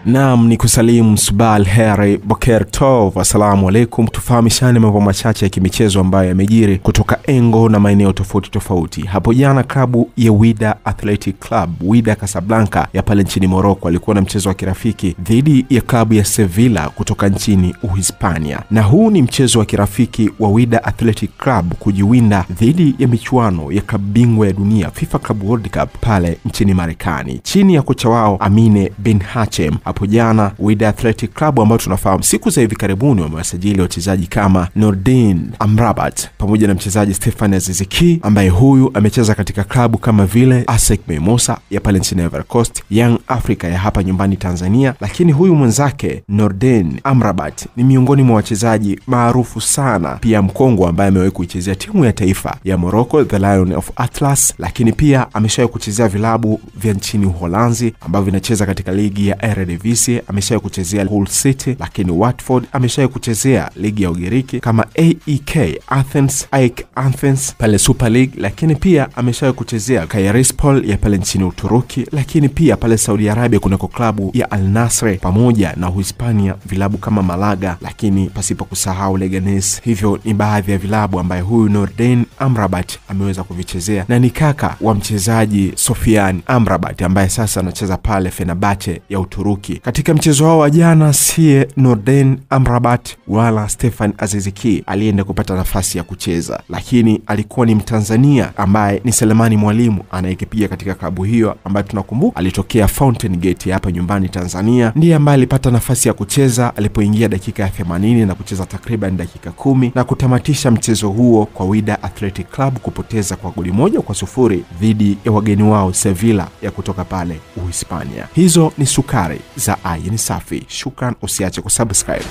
Naam, ni kusalimu Subal Heri Boker Tov. Assalamu alaikum. Tufahamishane mambo machache ya kimichezo ambayo yamejiri kutoka engo na maeneo tofauti tofauti. Hapo jana klabu ya Wydad Athletic Club, Wydad Casablanca ya pale nchini Morocco, alikuwa na mchezo wa kirafiki dhidi ya klabu ya Sevilla kutoka nchini Uhispania. Na huu ni mchezo wa kirafiki wa Wydad Athletic Club kujiwinda dhidi ya michuano ya klabu bingwa ya dunia FIFA Club World Cup pale nchini Marekani, chini ya kocha wao Amine Ben Hachem. Hapo jana Wydad Athletic Club, ambao tunafahamu siku za hivi karibuni wamewasajili wachezaji kama Nordin Amrabat pamoja na mchezaji Stefan Aziz Ki, ambaye huyu amecheza katika klabu kama vile ASEC Mimosa ya pale nchini Ivory Coast, Young Africa ya hapa nyumbani Tanzania. Lakini huyu mwenzake Nordin Amrabat ni miongoni mwa wachezaji maarufu sana, pia mkongwe, ambaye amewahi kuichezea timu ya taifa ya Morocco, The Lion of Atlas, lakini pia ameshawahi kuchezea vilabu vya nchini Uholanzi ambavyo vinacheza katika ligi ya Eredivisie. Ameshawahi kuchezea Hull City, lakini Watford. Ameshawahi kuchezea ligi ya Ugiriki kama AEK Athens, AEK Athens pale Super League, lakini pia ameshawahi kuchezea Kayserispor ya pale nchini Uturuki, lakini pia pale Saudi Arabia kunako klabu ya Al Nassr pamoja na Uhispania vilabu kama Malaga, lakini pasipo kusahau Leganes. Hivyo ni baadhi ya vilabu ambaye huyu Nordin Amrabat ameweza kuvichezea, na ni kaka wa mchezaji Sofian Amrabat ambaye sasa anacheza pale Fenerbahce ya Uturuki. Katika mchezo wao wa jana, sie Nordin Amrabat wala Stefan Aziz Ki alienda kupata nafasi ya kucheza, lakini alikuwa ni Mtanzania ambaye ni Selemani Mwalimu anayekipiga katika klabu hiyo, ambaye tunakumbuka alitokea Fountain Gate hapa nyumbani Tanzania, ndiye ambaye alipata nafasi ya kucheza alipoingia dakika ya 80 na kucheza takriban dakika 10 na kutamatisha mchezo huo kwa Wydad Athletic Club kupoteza kwa goli 1-0 dhidi ya wageni wao Sevilla ya kutoka pale Uhispania. Hizo ni sukari za Ayin Safi. Shukran, usiache kusubscribe.